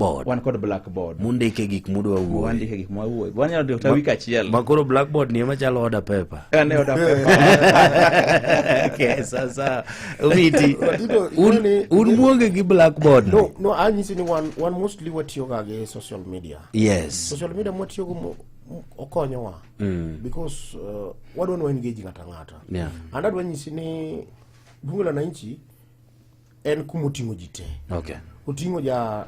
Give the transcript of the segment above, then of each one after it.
Blackboard. Wan kod blackboard. Mundike gik mudwa wuoye. Wandike gik mwawuoye. Wanyalo ndiko kata wik achiel. Ma koro blackboard ni ema chalo order paper. Ane order paper. Okay, sasa Omiti. Ratito, Un ing'eni- un muonge gi blackboard. ni. No, anyisi ni wan mostly watiyoga gi social media. Social media mwatiyogo okonyowa because wadwa ni wa-engage ng'ato ang'ata. And adwa nyisi ni Bunge la Wananchi en kuma oting'o ji te. Oting'o ja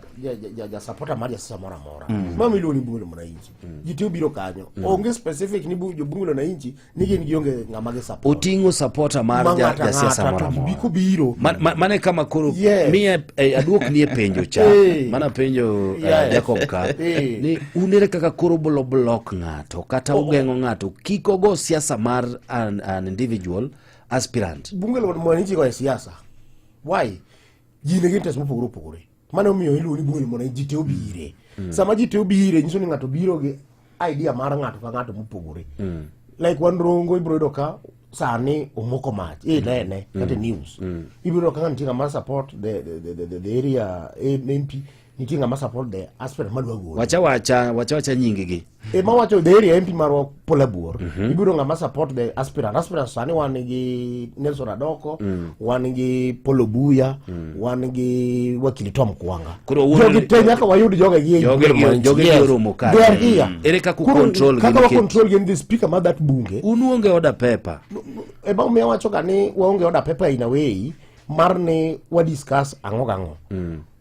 supporter mar jasiasa moro amora. Ma miluongo ni Bunge la Mwananchi. Ji te obiro kanyo. Onge specific ni jo Bunge la Wananchi ni gin gionge ng'ama gi support. Oting'o supporter mar Ma ng'ato jasiasa ang'ata moro to amora. gibi kobiro. Mane kama koro miye aduokni e penjo cha. Mana penjo Jacob ka. Ni un ere kaka koro bolo block ng'ato kata ugeng'o ng'ato kik ogo siasa mar an individual aspirant. Bunge la Mwananchi go e siasa. Why? Ji nigi interest mopogore opogore. Mano omiyo iluongo ni Bunge la Mwananchi, ji te obire. Sama ji te obire nyiso ni ng'ato biro gi idea mar ng'ato ka ng'ato mopogore. Like wan Rongo ibiro yudo ka sani omoko mach. Nene, kata news. Ibiro yudo ka nitie ng'ama support the area MP, nitie ng'ama support the aspirant madwa golo. Wacha wacha nying gi. Mawacho the area MP marwa Paul Abuor. Ibiro ng'ama support the aspirant. Aspirant sani wan gi Nelson Adoko, wan gi Paul Obuya, wan gi Wakili Tom Kwanga. Koro wuono Jogi te nyaka wayud joge gi e Joge bunge mwananchi. joge gi Yes. oromo ka. They are here. Ere kaka Koro control gi kaka wa nikech- control gi the speaker mar that bunge. Un uonge order paper. Ema omiyo awacho ga ni waonge order paper in a way mar ni wa discuss ang'o gang'o.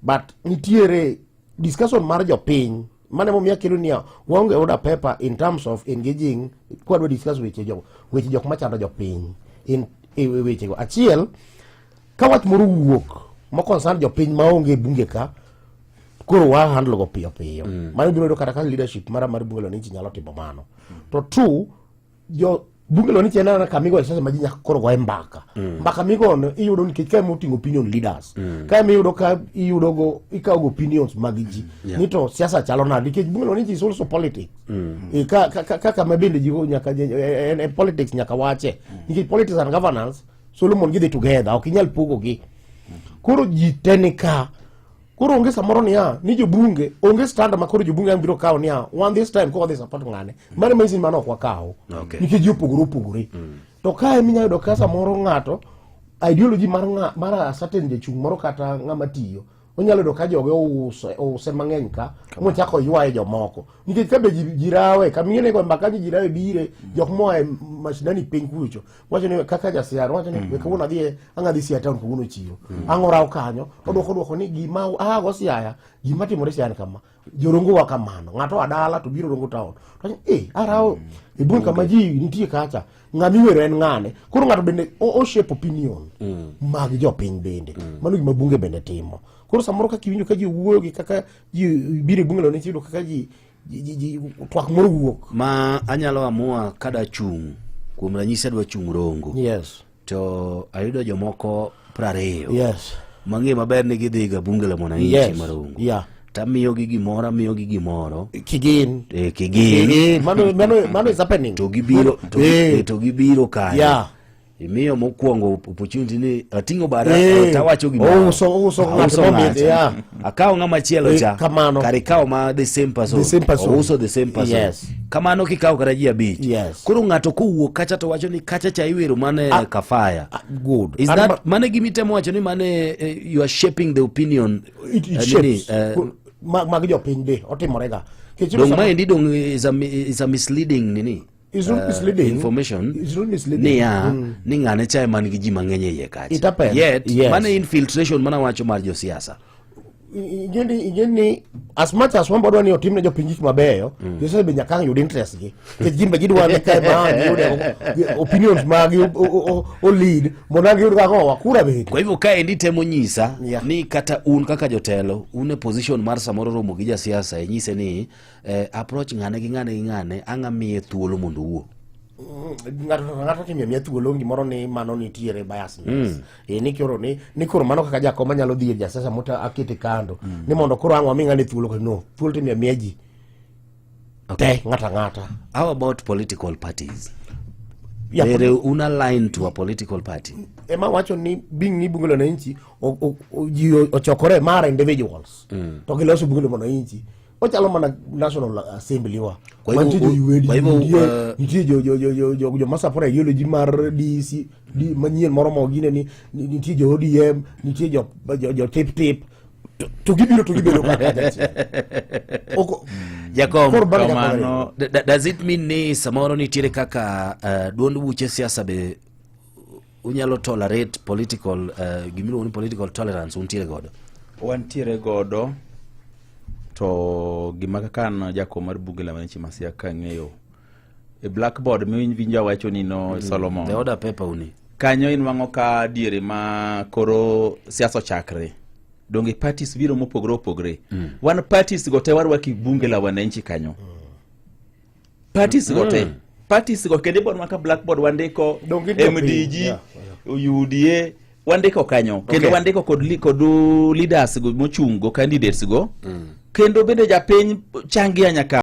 But nitiere discussion mar jopiny mane momiyo akelo niya waonge order paper in terms of engaging kwadwa discuss weche jok machando jopiny in e wechego. Achiel, ka wach moro wuok mo concern jopiny maonge e bunge ka, koro wa handle go piyo piyo. Mano biro yudo kata ka leadership mara mar Bunge la Wananchi nyalo timo mano. To two, jo Bunge la Wananchi en mana kama igoye siasa ma ji nyaka koro goye mbaka. Mbaka migono iyudo nikech ka ema oting'o opinion leaders. Ka ema iyudo ka iyudo go ikawo go opinions mag ji. Ni to siasa chalo nade nikech Bunge la Wananchi is also politics. Ka kama bende ji go nyaka en politics nyaka wache. Nikech politics and governance Solomon gidhi together, ok inyal pogo gi. Koro ji te ni ka. Koro onge samoro niya, ni jobunge, onge standard ma koro jobunge ang' biro kawo niya, one this time koro wadhi support ng'ane. Mano manyiso ni mano ok wakaw. Nikech ji opogore opogore. To kae minyalo yudo ka samoro ng'ato, ideology mar ng'a, mar a certain jachung' moro kata ng'ama tiyo, onyalo yudo ka joge ouse mang'eny ka, mochako oywaye jomoko. Nikech ka be ji rawe, kama ing'e ni mbaka ji rawe bire, jok moa e mashinani piny kucho, wacho ni kaka jasiara, wacho ni we kawuono adhi e, ang' adhi Siaya town kawuono chiro. Ang' oraw kanyo, odwoko dwoko ni gima aago Siaya, gima timore Siaya ni kama. Jorongo wa kamano, ng'ato oa dala to biro Rongo town. To wacho, arawo e bunge kama ji nitie kacha, ng'ama iwero en ng'ane. Koro ng'ato bende o shape opinion mag jopiny bende. Mano gima bunge bende timo. Koro samoro kaka iwinjo ka ji wuoyo gi kaka ji biro e bunge lo iyudo kaka ji twak moro wuok. Ma anyalo amua kada chung', kuom ranyisi adwa chung' Rongo. To ayudo jomoko 20. Mang'e maber ni gidhi ga Bunge la Mwananchi ma Rongo. Tamiyogi gimoro, amiyogi gimoro. Kigin. Kigin. Kigin. Mano is happening. To gibiro kanyo. Imiyo mokwongo opportunity ni ating'o bada, tawacho gimoro. Ouso ng'ato Auso momit, ng'ato. Akawo ng'ama chielo cha. Kamano. Kar ikawo ma the same person. The same person. Ouso the same person. Kamano kikawo kata ji 5. Koro ng'ato kowuok kacha to wacho ni kacha cha iwero mane kafaya. Good. Is An that ma- mane gimitemo wacho ni mane you are shaping the opinion? It nini, shapes. Mag jopiny be otimore ga. Nikech Dong sama- maendi dong is a misleading nini? It's not misleading. Information. It's not misleading. Niya, ni ng'ane cha ema nigi ji mang'eny e iye kacha. It happens. Yet, Yes. mane infiltration mana wacho mar josiasa. Ingeni as much as wan wadwa ni otimne jopiny gik mabeyo, josiasa be nyaka ang' yud interest gi. Nikech gin be gidwa ni kae ma ang' giyude opinions magi o lead mondo ang' giyud kaka owa kura bende. Kwa hivyo kaendi temo nyisa ni kata un kaka jotelo, un e position mar samoro romo gi jasiasa inyise ni approach ng'ane gi ng'ane gi ng'ane, ang' amiye thuolo mondo owuo. Ng'ato ka ng'ato timiyo miya thuolo gimoro ni mano nitiere biasness. Ni koro ni koro mano kaka jakoma nyalo dhi ir jasiasa mota akete kando. Ni mondo koro ang' wami ng'ane thuolo, no, thuolo timiyo miya ji. Te, ng'ato ang'ata. How about political parties? Yeah, Bere un align to a political party. Ema wacho ni being ni bunge la wananchi ji ochokore mar individuals to giloso bunge la wananchi ochalo mana National Assembly wa. Kwa hivyo Mantie jo UAD, kwa hivyo, nitie jo ma support ideology mar DC D, manyien moro mogine ni nitie jo ODM, nitie jo tip tip to gibiro to gibedo kaka achiel. Jakom, Koro bang' Jakom Kamano. Does it mean ni samoro nitiere kaka duond buche siasa be unyalo tolerate political gimiluongo ni political tolerance untiere godo? Wantiere godo to gima kaka an jakom mar bunge la wananchi ma Siaya kang'eyo e blackboard miwinjo awacho ni no Solomon The order paper uni kanyo inwang'o ka diere ma koro siasa ochakre donge parties biro mopogore opogore. Wan parties go te warwaki bunge la wananchi kanyo. Parties go te, parties go kendo ibonwa ka blackboard wandiko Donge gin jopiny, MDG UDA wandiko kanyo kendo wandiko kod leaders go mochung' go, candidates go, kendo bende japiny changia nyaka.